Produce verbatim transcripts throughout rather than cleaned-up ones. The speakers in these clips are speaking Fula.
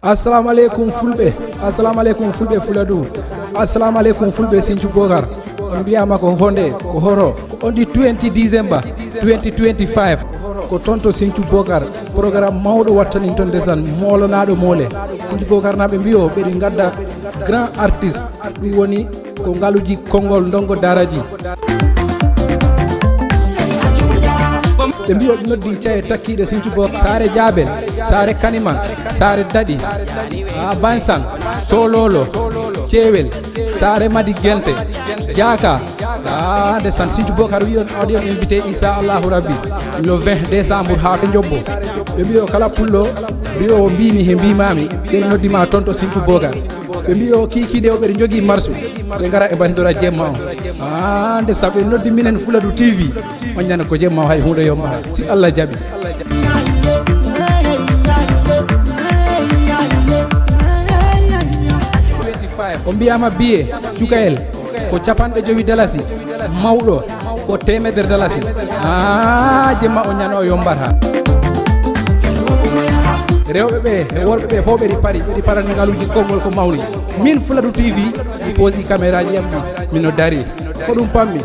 Assalamu aleykum fulɓe. Assalamu aleykum fulɓe Fuladu. Assalamu aleykum fulɓe Sinthiou Bocar. On mbiyama ko honde, ko hoto, ko on di twenty December twenty twenty-five. Ko toon to Sinthiou Bocar, programme mawɗo wattanin toon ndesan, moolanaɗo moole. Sinthiou Bocar naɓe mbiyo ɓeɗi gadda grand artiste, ɗum woni ko ngaluji konngol ndongo daraji. Ɓe mbiyo ɓe noddi caye takkiɗe Sinthiou Bocar, Saare Jaabel, Saare Kaniman, Saare Daɗi, a Bansan, Sololo, Ceewel, Saare Madi Gente, Jaaka. A ndesan Sinthiou Bocar wi on, waɗi on invité, inchallahu rabbi, le vingt décembre haa to Njobbo. Ɓe mbiyo kala pullo mbiyo mbimi he mbimami, ɓe noddima toon to Sinthiou Bocar. Ɓe mbiyo kikiɗe o ɓeɗe jogii marsu, ɓe ngara e mbatidora jemma o. A ndesan ɓe noddi minen Fuladu T V. On ñana ko jemma o, hay hunde yombata si Allah jaɓi. O mbiyama biye cukayel ko capanɗe jowi dalasi, mawɗo ko temedere dalasi. A jemma o ñana o yombata. Rewɓe ɓe e worɓe ɓe fof ɓeɗi pari, ɓeɗi parani ngaluji konngol ko mawni. Min Fuladu T V mi poosi caméraji am ɗi, mino dari. Ko ɗum pammi.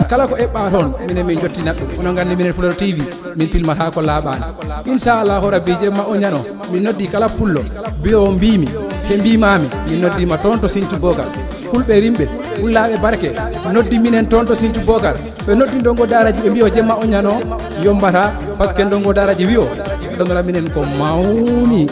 Kala ko eɓɓa toon, minen min jottinat ɗum. Onon nganndi minen Fuladu T V, min pilmata ko laaɓaani. Inchallahu rabbi, jemma o ñano, min noddi kala pullo, biyo mbimi, he mbimami, min noddima toon to Sinthiou Bocar. Fulɓe rimɓe, fullaaɓe barke, noddi minen toon to Sinthiou Bocar. Ɓe noddi ndongo daaraji, ɓe mbiyo jemma o ñano, yombata, parce que ndongo daaraji wiyo, ɗonora minen ko mawni.